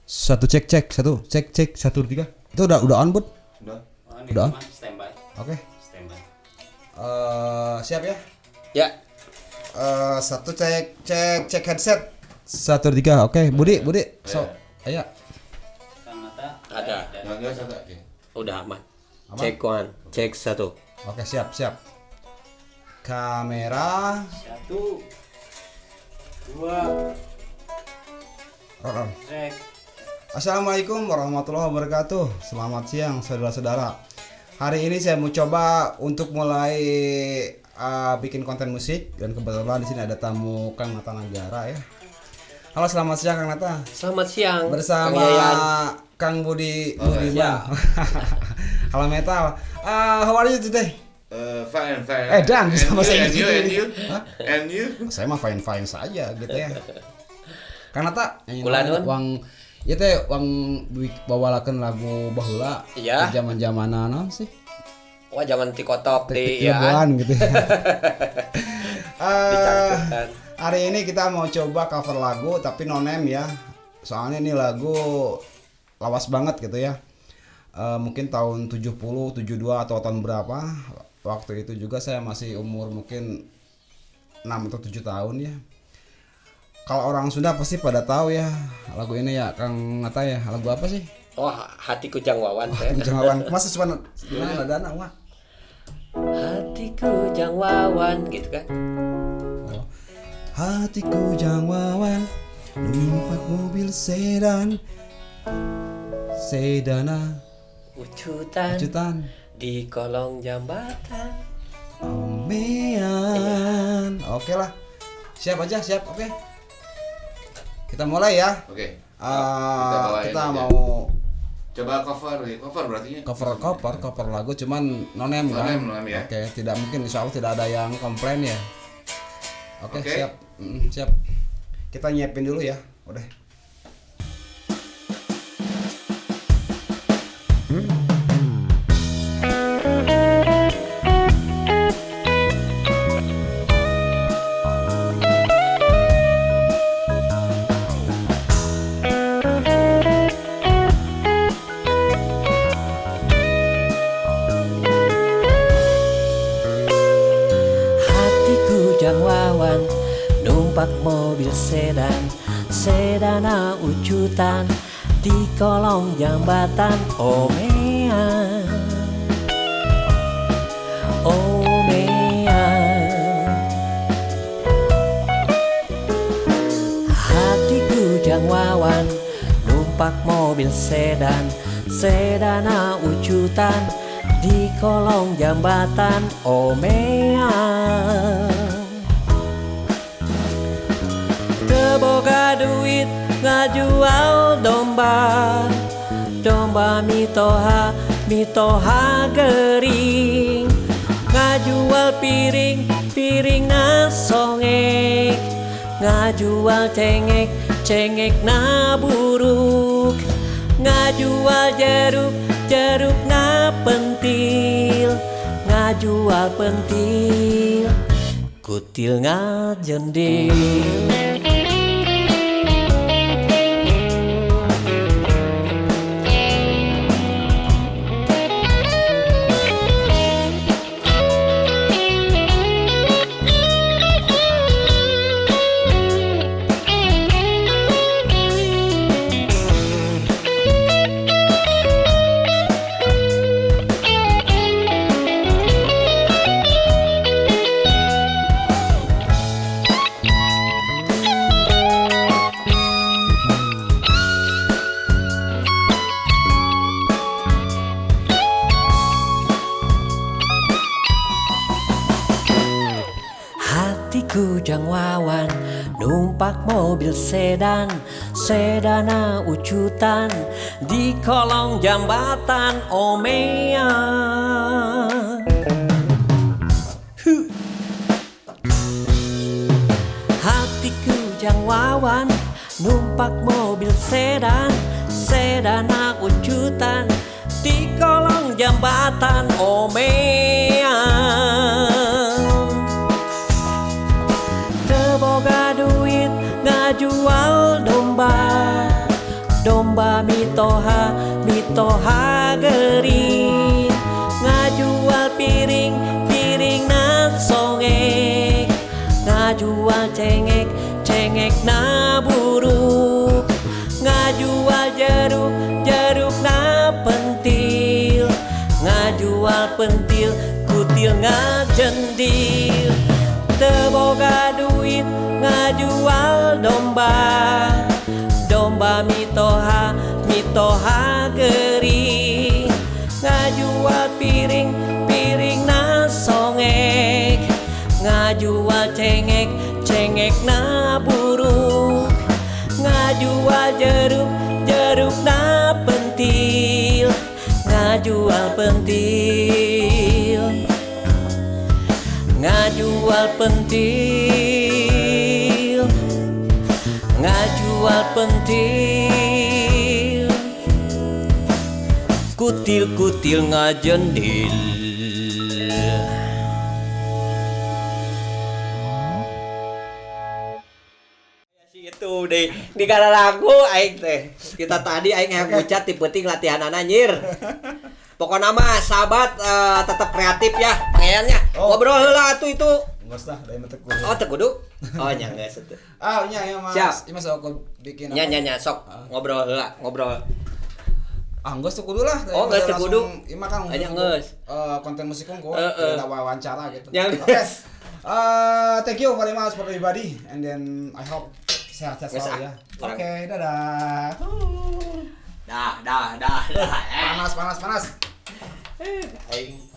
Satu cek cek, satu cek cek, satu tiga. Itu udah on, Bud? Udah. Udah on? Standby. Oke. Standby. Siap ya? Ya. Satu cek cek cek headset. Satu tiga. Oke, Budi, Budi. So, ayo. Ada. Udah aman. Cek one, cek satu. Oke, siap, siap. Kamera. 1 2 Roll. Cek. Assalamualaikum warahmatullahi wabarakatuh. Selamat siang saudara-saudara. Hari ini saya mau coba untuk mulai bikin konten musik dan kebetulan di sini ada tamu Kang Nata Nagara ya. Halo, selamat siang Kang Nata. Selamat siang. Bersama Kang Yayan. Kang Budi Budiman. Halo metal. How are you today? Fine, fine. Dan bisa bahasa Inggris. And you? Huh? And you? Saya mah fine fine saja gitu ya. Kang Nata, uang ya teh uang bawalakeun lagu baheula. Iya. Zaman-zamanan naon sih? Wah, zaman tikotok di ya gitu. Hari ini kita mau coba cover lagu tapi no name ya. Soalnya ini lagu lawas banget gitu ya. Mungkin tahun 70, 72 atau tahun berapa. Waktu itu juga saya masih umur mungkin 6 atau 7 tahun ya. Kalau orang Sunda pasti pada tahu ya lagu ini ya, Kang Nata ya. Lagu apa sih? Oh, Hatiku Jang Wawan. Oh, Hatiku Jang Wawan. Masa cuma gimana nadana wah. Hatiku Jang Wawan gitu kan. Oh. Hatiku Jang Wawan numpak mobil sedan. Sedana ucutan, ucutan di kolong jambatan. Omean. Iya. Oke lah. Siap aja, siap. Oke. Kita mulai ya. Oke. Kita mau coba cover, cover berarti cover lagu cuman no name kan. No name ya. Oke, tidak mungkin insyaallah tidak ada yang komplain ya. Oke, siap. Siap. Kita nyiapin dulu ya. Udah. Numpak mobil sedan, sedana ucutan di kolong jambatan. Omean, omean. Hatiku Jang Wawan numpak mobil sedan, sedana ucutan di kolong jambatan. Omean. Boga duit ngajual domba, domba mitoha, mitoha gering. Ngajual piring, piring na songek. Ngajual cengek, cengek na buruk. Ngajual jeruk, jeruk na pentil. Ngajual pentil, kutil ngajendil. Hatiku Jang Wawan numpak mobil sedan, sedana ucutan di kolong jambatan. Omean. Hatiku Jang Wawan numpak mobil sedan, sedana ucutan di kolong jambatan. Omean. Boga duit ngajual domba, domba mitoha mitoha gering. Ngajual piring piring na songek. Ngajual cengek cengek na buruk. Ngajual jeruk jeruk na pentil. Ngajual pentil kutil ngajendil. Teboga duit ngajual domba. Domba mitoha mitoha gering. Ngajual piring piring na songek. Ngajual cengek cengek na buruk. Ngajual jeruk jeruk na pentil. Ngajual pentil. Ngajual pentil. Ngajual pentil. Kutil-kutil ngajendil. Itu deh di lagu aing teh. Kita tadi aing yang pucat ti peuting latihan anjir. Pokoknya mah sahabat tetap kreatif ya pengennya. Oh. Ngobrol heula atuh itu. Enggak usah, da mah teu kudu. Oh, teu kudu. Oh, nya geus atuh. Ah, nya ya Mas. Siap. Ieu mas aku bikin Nya nya nya sok ngobrol heula, ngobrol. Ah, geus teu kudu lah. Oh, geus teu kudu. Ieu mah kan Anya geus. Konten musik unggul, Heeh. kita wawancara gitu. Yang- Oke. Thank you very much for everybody and then I hope sehat-sehat Geus, selalu ah. ya. Kurang. Oke, dadah. Dah, dah, dah, dah. Panas, panas, panas. Aing.